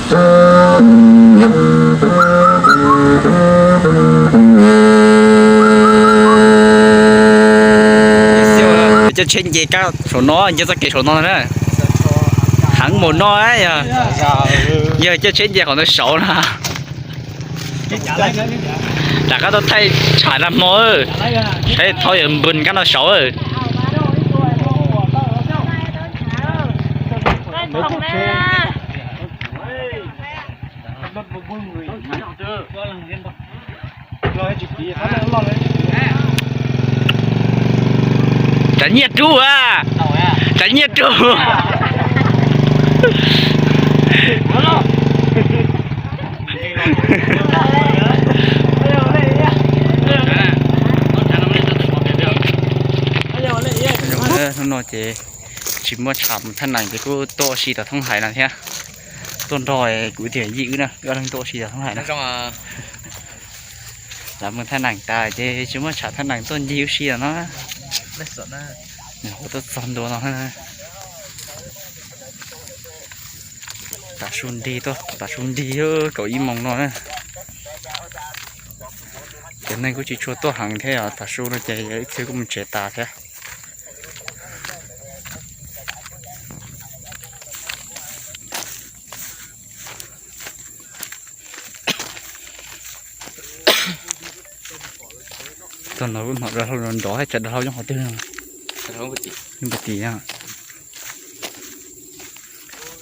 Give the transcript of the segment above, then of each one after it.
Coj tsheb nce kab saum no, nce txoj kev saum no na. Heev mus no, yog coj tsheb nce qhov ntawd saud na. Rov qab tuaj thaij tshav nag hmo, saib thauj yuav npws kab no saud. Tsav nyiaj rub a, tsav nyiaj rub. Hnub no ces tsis muaj tshav mus thaj nees ces kuj tuaj ua si tom thoob hais no thiab. Tuaj nrog kuv tiag yij wb na, wb ob leeg tuaj ua si tom thoob hais no. Lawv mus thaj nees tas ces tsis muaj tshav thaj nees tuaj ncig ua si no. Nws hu tuaj txog ntua no. Tav su nrig tuaj, tav su nrig kaum ib moos no na. Cov neeg kuj tsis tshua tuaj heev thiab, yog tav su no ces yog ib txhia kuj mus tsev tas thiab. Tog no kuj hnov dav hlau nrov, tsam dav hlau nyob qhov twg no. Nyob pem tim no.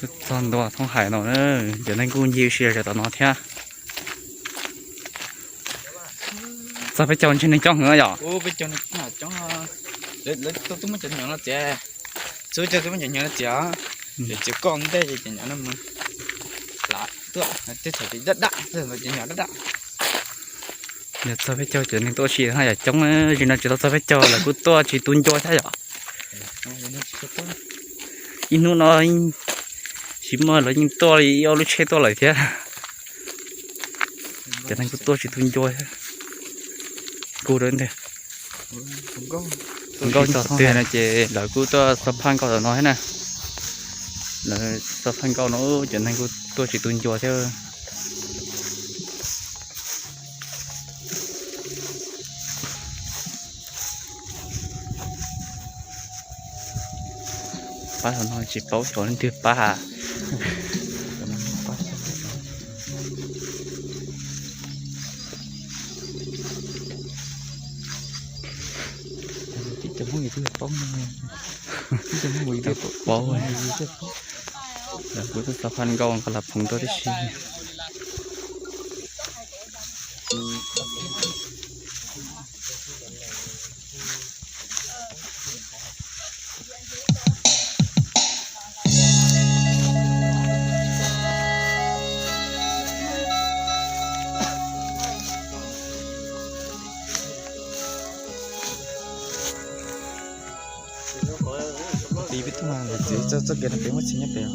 Txog ntua thoob hais no, cov neeg kuj ncig ua si rau tom no thiab. Txog peb caug ntshe neeg coob heev yom? Txhua caug twb muab cov nyom no txiav, txhua caug twb muab cov nyom no txiav, txiav koj ntej ces cov nyom no mus lam tuaj, tej thaum ces daj daj, tej thaum ces nyom daj daj. Yog txog peb caug cov neeg tuaj ua si no yam coob, zim no tsis tau txog peb caug lawv kuj tuaj tsis tu ncua thiab yom. Ib hnub no tsis muaj lawv yeej tuaj li ib ob lub tsheb tuaj lawm thiab. Cov neeg kuj tuaj tsis tu ncua thiab. Kuv rau ntawd. Nkauj txog thoob hais no ces lawv kuj tuaj xov phaj nkauj tom no thiab na. Lawv xov phaj nkauj no cov neeg kuj tuaj tsis tu ncua thiab. Pab tom no tsis paub xyov leej twg pab ha. Paub, kuv tuaj xov phaj nkauj nqa las phoov rau tib si. Peb tug no lawv txiav txoj kev no pem muaj txiv nyob pem.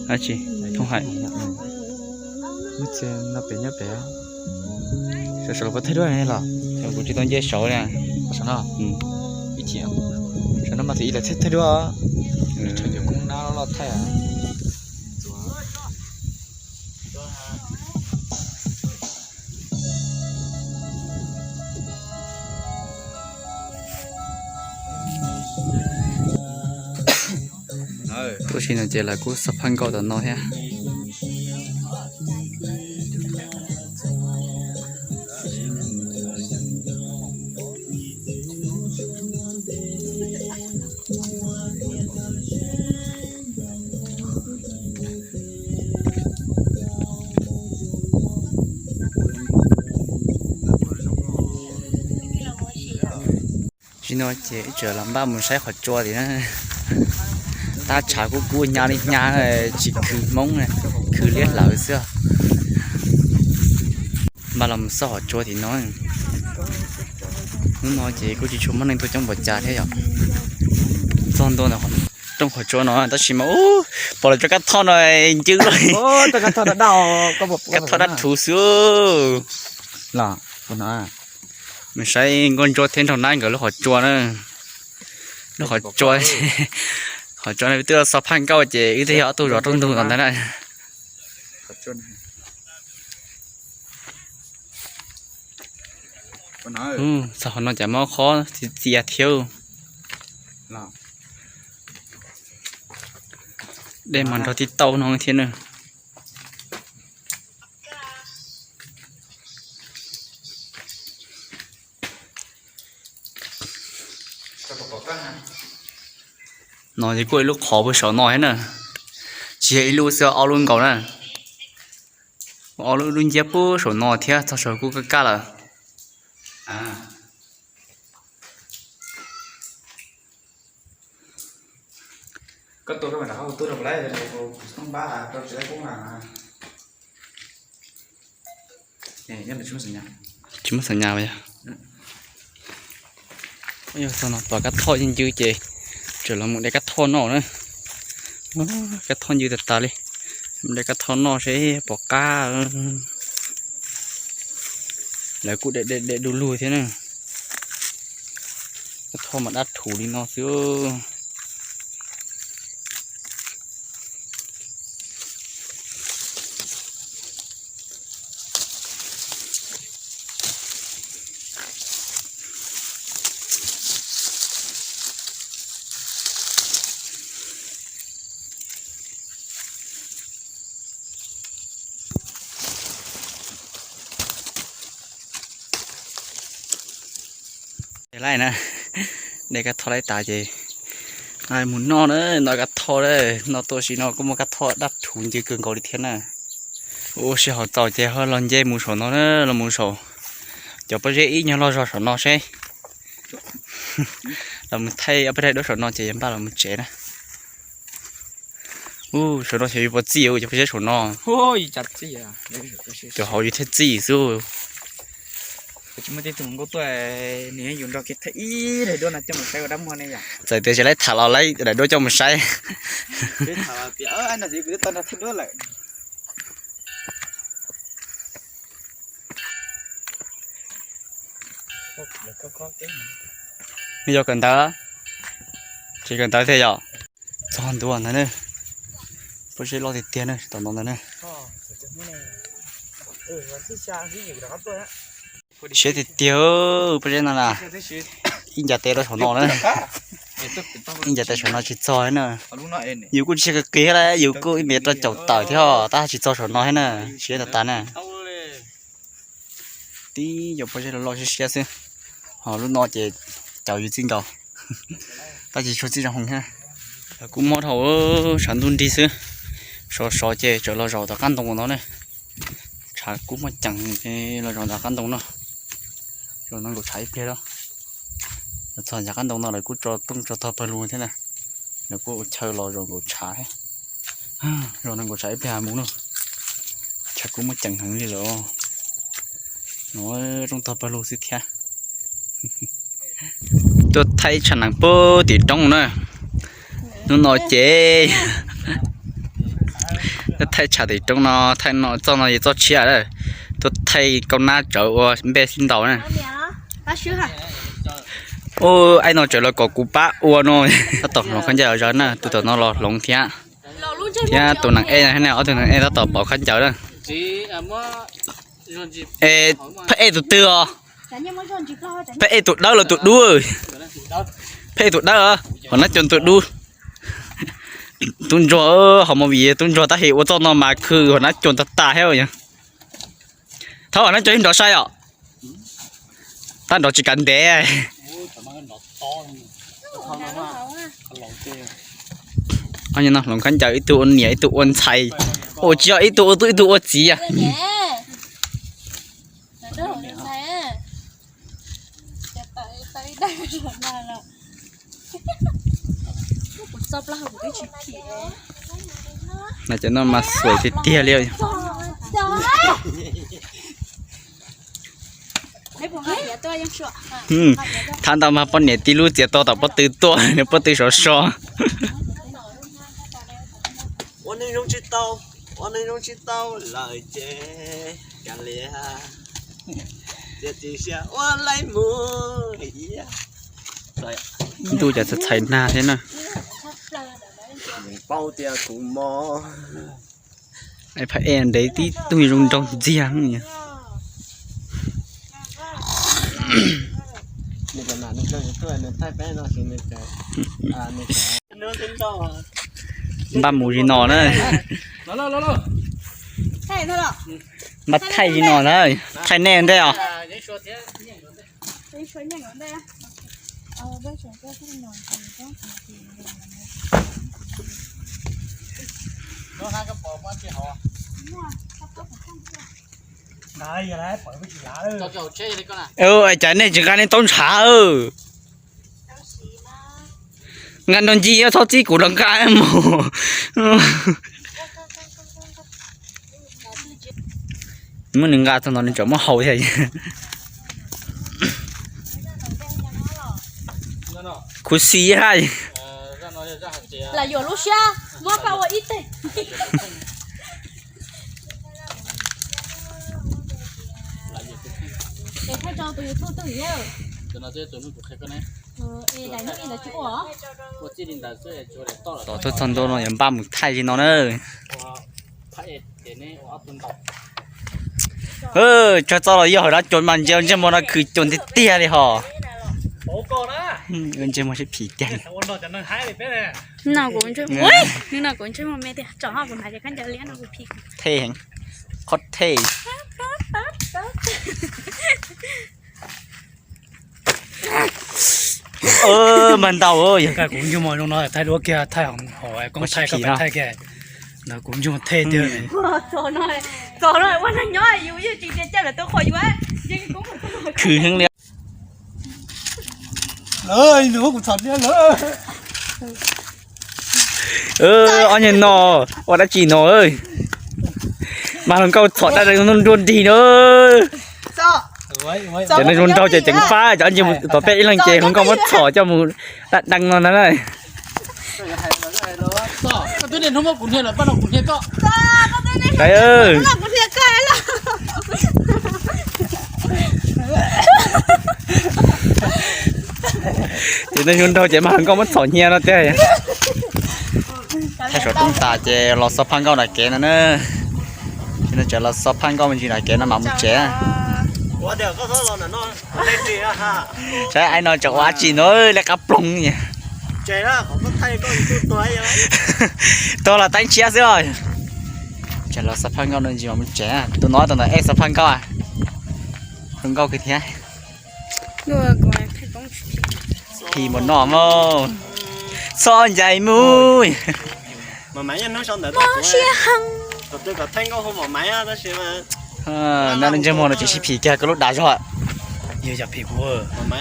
Dab tsi? Thoob hais. Muaj txiv no pem nyob pem. Saum saum los puas thaij duab los? Kuv tsis tau nce saud li. Saum no? Ib chim, saum no mas thaum ub lawv thaij thaij duab, cov koob nab loj thaij. Tuaj si no ces lawv kuj xov phaj nkauj tom no thiab. Tsis no ces wb tseem los npaj mus saib qhov tsua tim na. Tab tshav kub kub hnyav li hnyav, tsis khwv hmoob, khwv liab hlawv xwb. Npaj los mus xauj qhov tsua tim no. Hnub no ces kuj tsis tshua muaj neeg tuaj coob npaum cas thiab yom. Txog ntua ntawm rooj qhov tsua no tab sis mas pom lawv cov kab thoj no ncw lawm. Kab thoj dab thuv xwb. Mus saib Nkauj Ntsuab thiab Nraug Nab nkawd lub qhov tsua na. Lub qhov tsua, qhov tsua no twb xov phaj nkauj ces wb twb yog ob tug zov rooj ntug tom ntawd na. Txog qhov no cas mob qhob txias txias thiab. Dej mas nrog tib taub no thiab na. No ces kuj ib lub qhov puag saum no thiab na. Tsis yog ib lub xwb, ob lub nkaus na. Ob lub, lub nciab puag saum no thiab, txog saum kuj kaj kaj lawm. Tsis muaj xas nyas yog. Yog txog no pom kab thoj ncw ncw ces tseem los mus de kab thoj noj na. Kab thoj ncw tas tas li, mus de kab thoj noj seb pom qab. Lawv kuj de de de du lug thiab na. Kab thoj mas dab rhuv li no xwb. Laij na, de kab thoj laij tas ces mus noj na, noj kab thoj na, noj tuaj sim no kuj muaj kab thoj dab rhuv ncw kawg nkaus li thiab na. Ua si hauv txaus ces ho los nce mus saum no na, los mus saum cov pob zeb ib nyuag loj zog saum no seb. Los mus thaij ob peb daim duab saum no ces yog npaj los mus tsev na. Ub, saum no xyov yus puas txij cov pob zeb saum no. Cov hauv yus thiaj txij xwb. Txawm tias tsis laib tham los laib daim duab coj mus saib. Yog kawm ntawv, tsis kawm ntawv thiaj yom. Txog ntua ntawd na, pob zeb loj tiag tiag na, tom no ntawd na. Siab tiag tiag, pob zeb no na. Ib ncav tes rau saum no na. Ib ncav tes saum no tsis txog na. Yus kuj tsis qis qis thiab, yus kuj ib me rau caum tawm thiab, tab tsis txog saum no thiab na, siab tas tas na. Tib cov pob zeb loj loj siab siab xwb, ho lub no ces caum yus txij nkaus, tab sis tsis txij zoo heev thiab. Kuj mob dhau, tshav ntuj nrig xwb, sov sov ces tseem los zaum tom qab ntoo no na. Tshav kub muaj ceem ces los zaum tom qab ntoo no, zaum no nkaum tshav ib pliag lawm. Los txog tom qab ntoo no lawv kuj tso rooj tso tog pawg lug thiab na, lawv kuj ua chaw los zaum nkaum tshav thiab. Zaum no nkaum tshav ib pliag mus na, tshav kub muaj ceem heev li lawm. No rooj tog pawg lug xwb thiab. Tuaj thaij tshav nees puag tim roob na. Hnub no ces tuaj thaij tshav tim roob no, thaij no txoj no yog txoj tshiab lawm. Tuaj thaij kaub nab tsawv ua npej xib ntaus na. Ub, aib no tseem los kom kuv pab ua no. Tab tom hloov khaub ncaws zog na, tus tom no los hloov thiab. Thiab tus nees ej no thiab ne, ob tug nees ej tab tom pauv khaub ncaws na. Es phaj ej tus twg os? Phaj ej tus dawb los tus dub? Phaj ej tus dawb, hos nab cua tus dub. Tub ntsuag, ho mus vim tub ntsuag tab sis ua txoj no mas khw hos nab cua tas tas thiab. Thov hos nab cua ib nrov saib os. Tab nrov tsis kav ntev. Hloov khaub ncaws, ib tug ua niam ib tug ua ntxhais, ua tsis yog ib tug ua tub ib tug ua txiv. No cov no mas xuav tiag tiag li. Thab ntau mas poj niam tib lub txiav to tom pob tw tuaj, nws pob tw sov so. Ua neeg zoo tsis tau, ua neeg zoo tsis tau lawm ces kav liam, txiav txim siab ua laib mus. Ntuj cas txhais txhais nag thiab na. Paub tias kuv mob. Phab ej ntev tib tug zoo nraug ntxiag. Npaj mus zim no na. Npaj thaij zim no na. Thaij nej ua ntej os. Cas nej tsis nqa nej taub ntshav? Nqa nrog ncig txhob txib kuv los nqa mus. Muab nws nqa txog ntawd nws tseem muab haus thiab. Khuv xim hais. Lam yuam lub siab muab pab ua ib teg. Es thaij rau tus YouTube twg yawg? Tom tuaj txog ntua no yuav npaj mus thaij li no na. Tsag txoj los yog hauv dab cov mas ntsej ntsej muag no khwv cuag tiag tiag li hos. Ntsej muag sib phim tiag. Thej heev, qhov thej. Mag ntau, yog kuv ntsej muag zoo no thaij duab kiag, thaij hauv koob thaij koj pem thaij kiag, kuv ntsej muag thej tiag. Khwv heev li. Ob nyuag no ua dab tsi no? Mas hluas nkauj txhom dab deev nruab nrig no. Cov neeg zoo nraug ces ceev fab, cov ntsis mus tom peb ib leeg ces hluas nkauj muab txhom coj mus dab deev no na. Ces nej zoo nraug ces mas hluas nkauj muab txhom hnia no tiag. Thaij saum rooj tas ces los xov phaj nkauj nram kev no na. Ces no tseem los xov phaj nkauj me ntsis nram kev no mam mus tsev. Saib ai no tseem ua dab tsi no lawv qab ploog. Tuag los teeb tshiab xwb os. Tseem los xov phaj nkauj no ntsis mam mus tsev. Tus no tus ntawd ej xov phaj nkauj. Zoo nkauj kawg thiab. Phim npaum no mog. Txhob ncaim mus. Ntsej muag no tseem sib phim kiag koj lub dav zog. Yog yam phim kuv. Me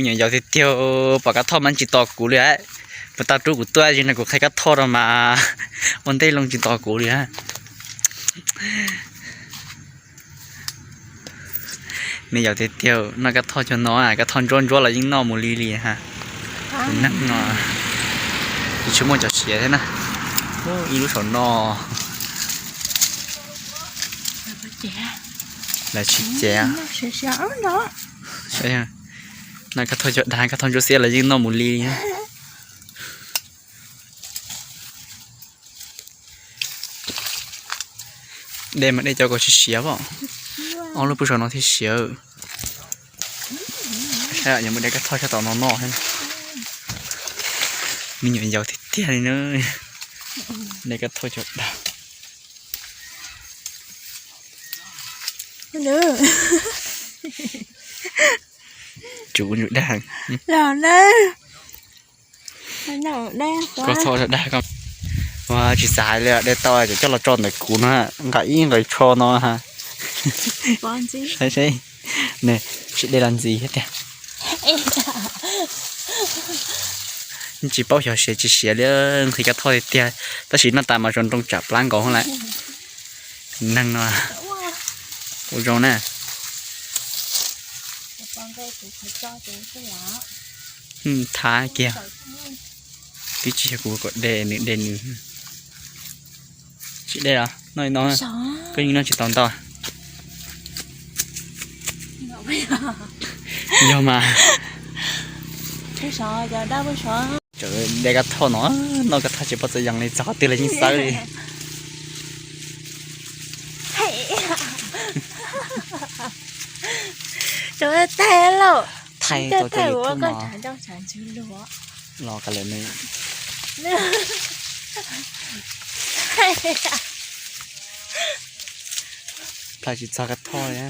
nyuam yaus tiag tiag pom Kab Thoj mas tsis tos kuv li. Puas tau rub kuv tuaj, tsis no kuv qhia Kab Thoj rau mas ua ntej loo tsis tos kuv li. Me yaus tiag tiag noj Kab Thoj cov no, Kab Thoj ntsuab ntsuab los yeej noj mus li li ha. Tus neeg no tsis tshua muaj cov siav thiab na. Ib lub saum no lawv tsis cev. Noj Kab Thoj cov dag, Kab Thoj ntsuab xiab los yeej noj mus li li. De mas de cov kom siav siav os. Ob lub pub saum no thiaj siav. Saib yuav mus de Kab Thoj sab tom no noj thiab. Me nyuam yaus tiag tiag li na. De Kab Thoj cov dag. Tsum kuv ntsum dag. Koj txhob dag koj. Ua tsis xav hais li, de tau cov coj los tso ntawm kuv no, nqa ib nqaws tsho no ha. Saib seb, nws tsis de los ntxiv thiab tiag. Tsis paub xyov siav tsis siav li, nqhis Kab Thoj tiag tiag, tab sis noj tas mas zoo nroo tsam plab nkaus lawm. Neeg no ua zoo na. Thab kiag, twb tsis yog kuv kom de, nws de nws. Tsis de los noj li no, koj yeej noj tsis tau ntau. Yog mas. Txawm de kab thoj no, noj kab thoj tsis paub txawv yees li, txog qhov twg los yeej xawb li. Thaij tau cov YouTube no. Los qab lawm ne. Plaws tsis txog kab thoj li.